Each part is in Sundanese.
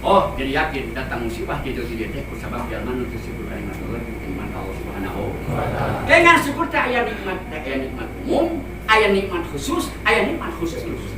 Oh, jadi yakin datang musibah gitu di teh kusabab jalma nu teu syukur ka nikmat Allah, nikmat Allah Subhanahu wa taala. Dengan syukur teh aya nikmat, teh aya nikmat umum, aya nikmat khusus, aya nikmat khusus khusus.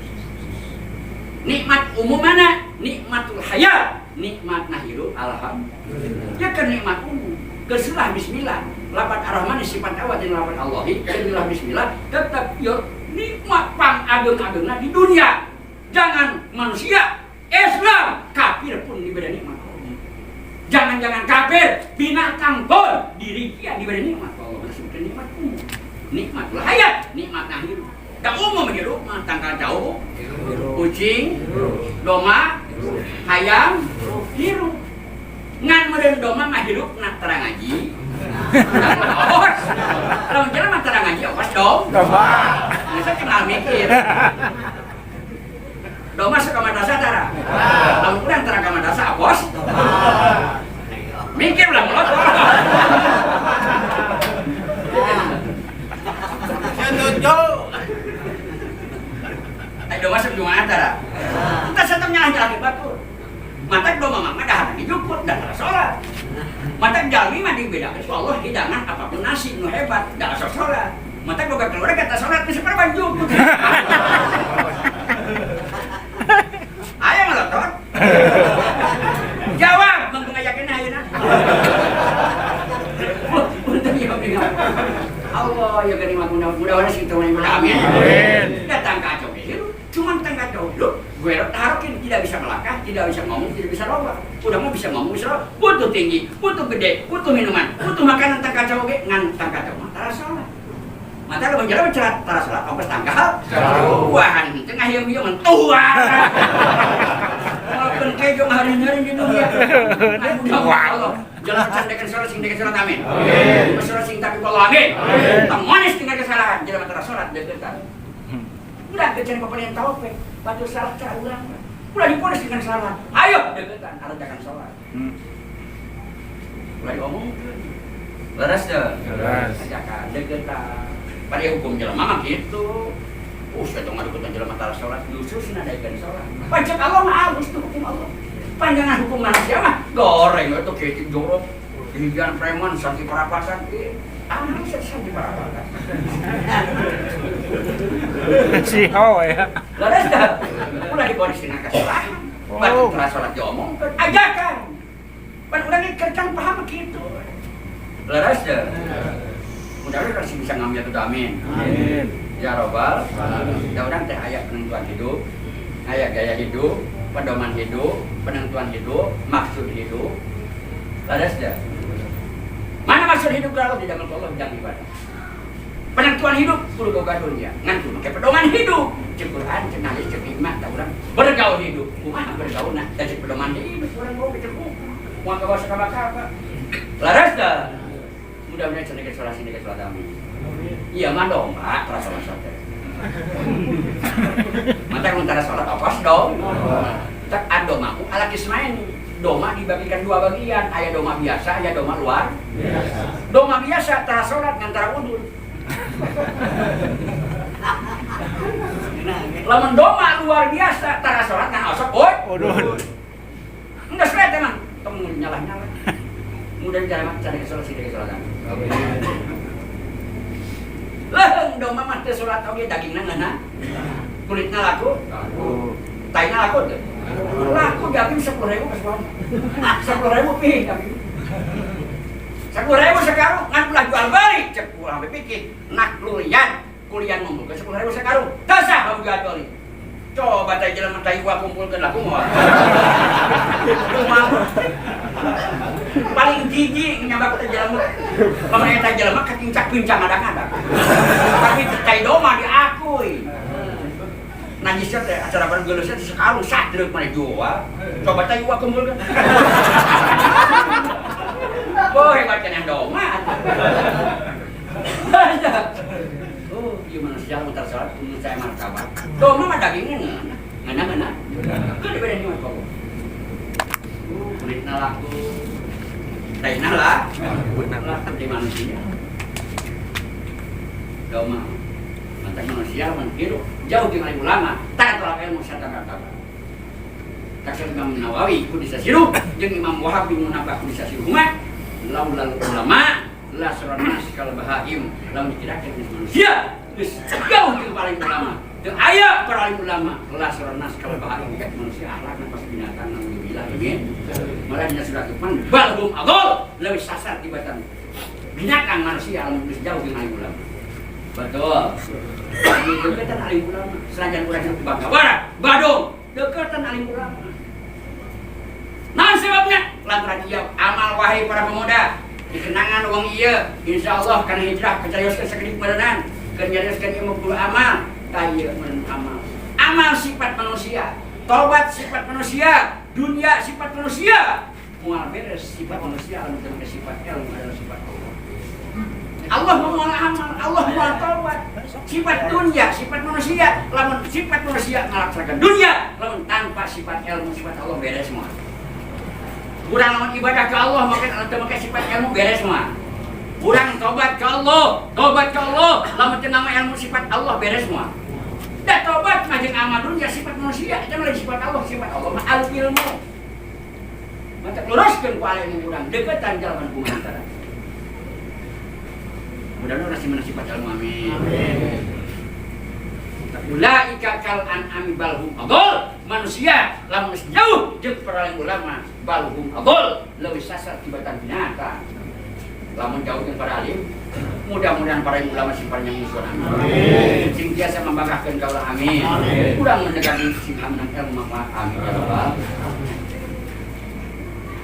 Nikmat umum mana? Nikmatul hayat, nikmat nah hidup, alhamdulillah. Ya kan nikmat umum. Kesulah bismillah, lapat ar-Rahman sifat awal jeung lapat Allahi, jeung bismillah tetap yo nikmat pang ageng-agengna di dunia. Jangan manusia, Islam, kafir pun diberi nikmat. Jangan-jangan kafir, binatang pun diri dia diberi nikmat. Allah disebutkan nikmat umum. Nikmatul hayat, nikmat nah hidup. Da umum hidup mah tangkal jauh, kucing, domba, hayam, hirup. Ngan meureun domba mah hirup na terang ngaji. Awas. Lamun jelema mah terang ngaji awas dong. Domba. Saya kenal mikir. Domba suka madrasah tara. Lamun urang terang ka madrasah awas. Mikir lah mulut. Setuju. Ayo domba sok jumaah tara. Kita satep nyalah-nyalahkeun batur. Mata domba mah dahar dijukut dan tara salat. Mata jalmi mah dibedakeun ku Allah hidangan apapun nasi nu hebat da sok salat. Mata boga keluarga kata salat geus saperban jukut. Ayo ngelotot. Jawab manggung ngayakeun ayeuna. Punten ya Allah ya gani mah mudah-mudahan sing teu amin. Amin. Datang kacau hidup, cuman tangga jauh hidup, gue taruhin tidak bisa melangkah, tidak bisa ngomong, tidak bisa lomba. Udah mau bisa ngomong, bisa lomba. Butuh tinggi, butuh gede, butuh minuman, butuh makanan tangga jauh ge, ngan tangga jauh mah tara salat. Mata lu menjalan mencerat tara salat, ongkos tanggal. Wah, tengah yang bieu mah tua. Walaupun kejo hari-hari di dunia. Wah, jalan candekan sholat sing dekat sholat amin. Amin. Sholat sing tapi kalau amin. Amin. Manis dengan kesalahan jalan tara sholat deketan. Udah kejar papayan taufik, batu salah cara ulang. Udah diponis dengan kesalahan. Ayo deketan, ada jangan sholat. Ulah diomongkeun. Leres teu? Leres. Ajakan deketan. Pada hukum jelema mah kitu. Saya tong ngadeukeutan jelema tara sholat, justru sina daekeun sholat. Pancet Allah mah halus tuh hukum Allah. Panjangan hukum manusia mah goreng itu ketik jorok. Hijian preman santi parapatan. Ah, santi parapatan. Si Ho ya. Leres dah. Ulah diponis dengan kesalahan. Oh. Batu tara sholat diomongkeun, ajakan. Pan urang ge kerjaan paham kitu. Leres dah. Mudah-mudahan kasih bisa ngambil itu amin. Amin. Ya robbal. Da urang teh aya penentuan hidup, aya gaya hidup, pedoman hidup, penentuan hidup, maksud hidup. Leres dah. Mana maksud hidup kalau tidak Allah jangan ibadah. Penentuan hidup kudu boga dunia. Ngan kudu make pedoman hidup. Cek Quran, cek hadis, cek hikmah, da urang bergaul hidup. Kumaha bergaulna? Da cek pedoman hidup urang boga cek buku. Moal kabawa sakabaka. Leres dah. Mudah-mudahan cendekia sholat sini ke sholat amin. Iya mah domba tara sholat sholat. Mata mun tara sholat apa dong? Tak adomaku ala kismaini. Doma dibagikan dua bagian, aya doma biasa, aya doma luar. Biasa. Doma biasa tara sholat ngan tara udud. Lamun doma luar biasa tara sholat ngan osok Udud. Enggak sholat emang, tong nyalah-nyalah. Mudah jalan cari sholat sih dari sholat. Leuheung domba mah teu sholat oge dagingna ngeunah. Kulitna laku, taina laku teu. Laku daging 10.000 ka sekolah. 10.000 pih daging. 10.000 sekarung ngan ulah jual beli cek ulah pikir nak lulian kulian ngumpulkeun 10.000 sekarung. Teu sah bau jual beli. Coba teh jelema tai gua kumpulkeun laku moal. Kumaha? Paling jijik nyabak teh jelema. Lamun eta jelema katincak-pincang ngadak-ngadak. Tapi tai domba diakui. Najisnya teh acara bareng geuleusnya teh sekarung sadreuk mah jual. Coba tai gua kumpulkeun. Oh hebat kan yang domba. Oh, ieu manusia mun tara salat mun saya martabat. Domba mah dagingnya ngeunah. Ngeunah-ngeunah. Kan dibere nikmat ku Allah. Kulitna laku. Taina lah. Laku di manusia. Domba. Mantap manusia mun hirup jauh jeung ulama, tak tolak ilmu sarta martabat. Cek Imam Nawawi kuddisa sirruhu jeung Imam Wahab bin Munabbih kuddisa sirruhuma laulal ulama la saran nas kal bahaim lamun dikirakeun manusia geus jauh jeung paling ulama teu aya para alim ulama la saran nas kal bahaim manusia akhlakna pas binatang naudzubillah amin. Malah dina surat Luqman balhum adall leuwih sasar tibatan binatang manusia lamun geus jauh jeung alim ulama. Betul. Deketan alim ulama senajan urang hidup di Bangka Barat Badung deketan alim ulama. Nah sebabnya lantaran ieu amal wahai para pemuda dikenangan wong ieu insyaallah kana hijrah kacarioskeun sakedik meureunan keur nyarioskeun ieu mah amal tah ieu meureun amal. Amal sifat manusia, tobat sifat manusia, dunia sifat manusia. Moal beres sifat manusia lamun teu sifat ilmu adalah sifat Allah. Allah moal amal, Allah moal tobat. Sifat dunia, sifat manusia, lamun sifat manusia ngalaksanakeun dunia, lamun tanpa sifat ilmu sifat Allah beres semua. Urang lamun ibadah ke Allah maka teu make sifat ilmu beres semua. Urang tobat ke Allah, tobat ke Allah, lamun teu ngamae ilmu sifat Allah beres semua. Da tobat mah jeung amal dunia sifat manusia, eta mah sifat Allah mah al ilmu. Maka luruskeun ku ilmu urang deketan jalan kumaha tara. Mudah-mudahan urang simena sifat ilmu amin. Amin. Ulaika kal an'ami balhum adall. Manusia lamun geus jauh jeung para ulama balhum adall leuwih sasar tibatan binatang. Lamun jauh jeung para alim, mudah-mudahan para ulama simpan yang musuh amin. Sing tiasa membanggakeun kaula amin. Urang mendekati sing hamenang ilmu manfaat amin ya rabbal.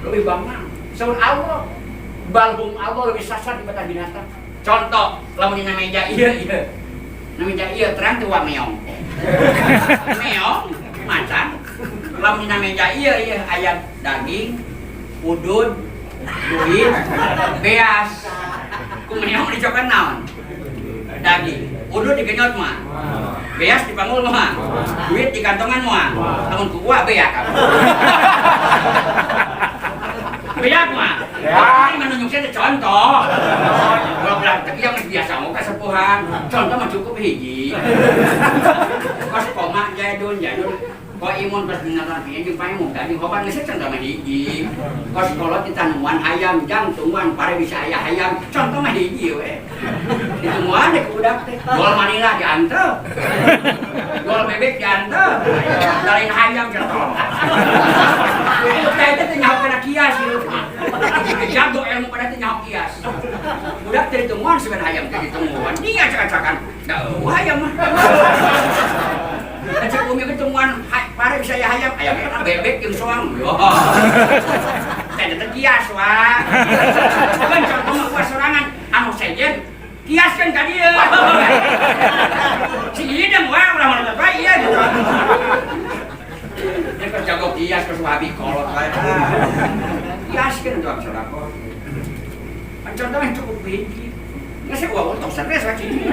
Lebih bangga. Saur Allah balhum Allah lebih sasar tibatan binatang. Contoh lamun dina meja ieu ieu. Na meja ieu terang teu meong. Meong macan. Lamun dina meja ieu ieu aya daging, udud, duit, beas. Ku meong dicokan naon? Daging. Udud digenyot mah. Beas dipanggul mah. Duit dikantongan mah. Lamun ku uak beak. Beak mah. Ya. Ini menunjukkan contoh. Kalau bilang tapi yang biasa mau kasepuhan. Contoh mah cukup hiji. Kos koma jadun jadun. Ko imun pas binatang piye jeung pae muda jeung hoban geus contoh mah hiji. Kos kolot ditanuan hayam jang tungguan pare bisa aya hayam. Contoh mah hiji we. Ditungguan deh ku budak teh. Gol manila diantep. Gol bebek diantep. Lain hayam contoh. Teh teh nyaho kana kias gitu. Jago ilmu pada teh nyaho kias. Budak teh ditungguan sebenarnya hayam teh ditungguan. Dia acak-acakan. Da eueuh hayam mah. Cek umi ketemuan pare bisa ya hayam, ayam enak bebek jeung soang. Yo. Teh teh kias wah. Kan contoh mah kuas sorangan anu sejen kiaskeun ka dieu. Si idem wah ulah mana teh ieu gitu. Nya keur jago kias keur wabi kolot wae. Kiaskeun tuh sedekah. Kan contoh mah cukup hiji. Geus uang untuk serius lah cicing.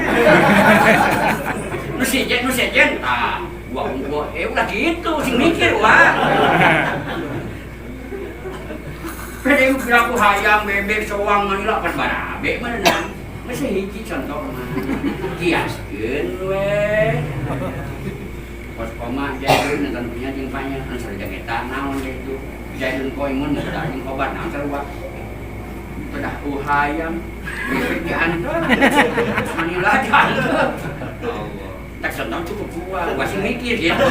Nu sejen tah. Gua gua ulah gitu sing mikir wah. Pede piraku hayam bebek soang manila pas barabe mana nang. Geus hiji contoh mah. Kiaskeun we. Pas koma jaidun nonton punya jeung panya anu sareng eta naon gitu. Jaidun koimun da jeung obat naon sarua. Pedah hayam bebek diantar manila diantar. Allah. Tak senang cukup gua, gua sih mikir gitu.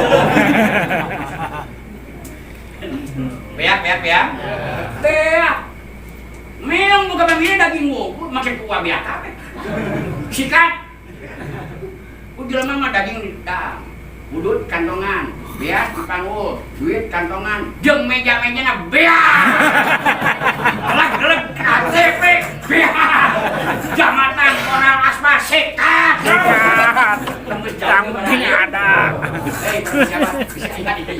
Beak, beak, beak. Beak. Meong buka pemilih daging ngumpul, makin kuah beak apa? Sikat. Ku jelema mah daging dah. Udut kantongan, beas dipanggul, duit kantongan, jeung meja-mejana beak. Leg-leg KTP beak. Jamatan koral asma sikat. Sikat. Tembus Yang jauh penting ada. Eh, siapa? Bisa ingat ini.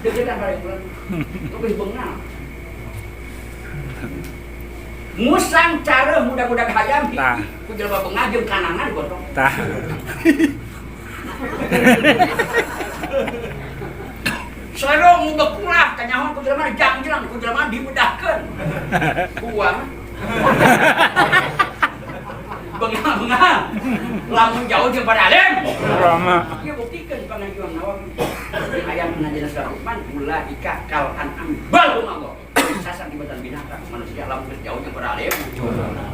Deketan balik bulan. Lebih bengal. Musang cara muda-muda hayam Tah. Ku jelema bengal jeung kanangan digotong. Tah. Sero ngubekulah kanyahoan ku jelema jangjelang ku jelema dibedahkeun. Kuang. Bengal-bengal. Lamun jauh jeung pada alim. Rama. Ieu buktikeun pangajuang Nawawi. aya dina surat Luqman ulaika kal an'am bal hum adall. Sasan tibatan binatang manusia lamun geus jauh jeung para alim.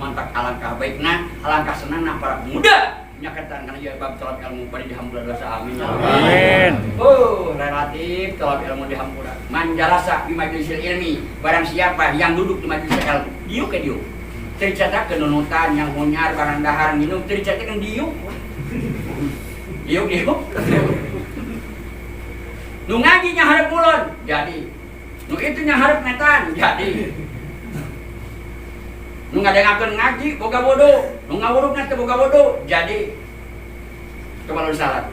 Mantak alangkah baikna, alangkah senangna para pemuda nyaketan kana ieu bab tolab ilmu bari dihampura dosa, amin ya Allah. Amin. Oh, relatif tolab ilmu dihampura. Man jalasa bi majlisil ilmi, barang siapa yang duduk di majelis ilmu, diuk ke diuk. Tercatat nunutan yang hunyar barang dahar minum tercatat diuk. Diuk diuk. Nu ngaji nyaharep kulon, jadi. Nu itu nyaharep ngetan, jadi. Nu ngadengakeun ngaji boga bodoh, nu ngawurukna teu boga bodoh, jadi. Coba lu salat.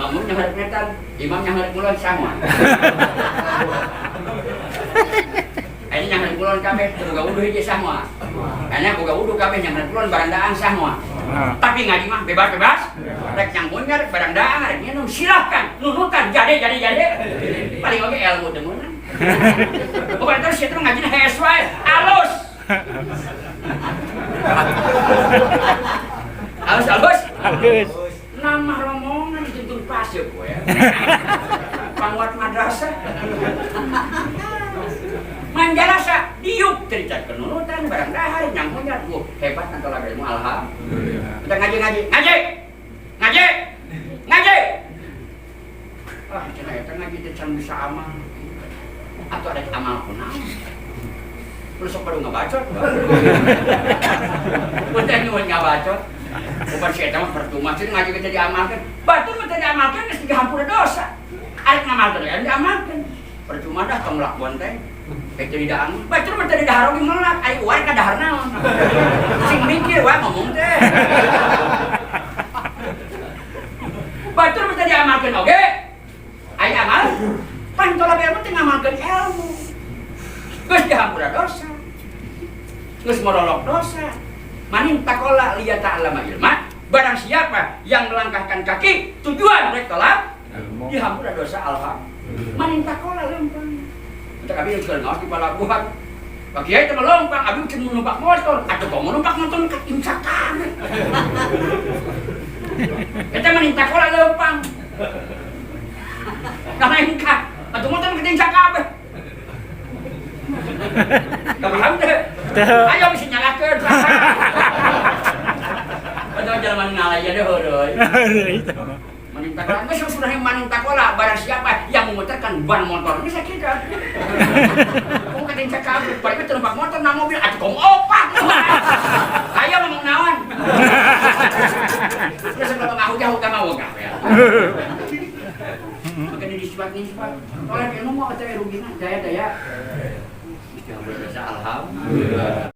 Makmum nyaharep ngetan, imam nyaharep kulon sama. Ini nyaharep kulon kabeh teu boga wuduh hiji sama. Ini boga wuduh kabeh nyaharep kulon barandaan sama. Tapi ngaji mah bebas-bebas. Rek nyang munyar barang daang rek minum silahkan nunutan jadi jadi jadi. Paling oge ilmu teu meunang. Bukan terus itu ngajina hees wae, alus. Alus alus. Alus. Nama rombongan dituntun pasir we. Panguat madrasah. Manjalasa diuk cerita kenunutan barang dahar nyang munyar. Wah, hebat nanti lagi ilmu alhamdulillah. Kita ngaji ngaji ngaji. Ngaji. Ngaji. Ah, cenah eta ngaji teh can bisa amal. Atau ada amal kunaon. Lu sok baru ngabacot. Punten nyuwun ngabacot. Bukan si eta mah percuma sih ngaji teh diamalkeun. Batur mah teh diamalkeun geus dihampura dosa. Arek ngamalkeun ya diamalkeun. Percuma dah tong lakon teh. Teh didaan. Batur mah teh didahar oge melak, ai wae ka dahar naon. Sing mikir wae ngomong teh. Batur mah teh diamalkeun oge. Ai amal pan tolak ilmu teh ngamalkeun ilmu. Geus dihampura dosa. Geus morolok dosa. Manin takola liya ta'allama ilma, barang siapa yang melangkahkan kaki tujuan rek tolak dihampura dosa alhamdulillah. Manin takola lempang. Entak abi geus ngaos di palabuhan. Pak Kiai teh melompang, abi can numpak motor, atuh komo numpak motor ka imsakan. Eta manin takola lempang. Karena engkah, atuh motor mah ketinca kabeh. Gak paham deh. Ayo bisa nyalakeun. Padahal jalan ngalaya deh heureui. Manin takola, geus sudah manin takola, barang siapa yang memutarkan ban motor ini saya kira. Kamu ketinca kabeh, balik teu numpak motor na mobil atuh komo opat. Ayo ngomong naon. Terus kalau ngahu-jahu ka mau kabeh. Makanya disuat nih, oleh ilmu mau teh rugina daya-daya. Alhamdulillah.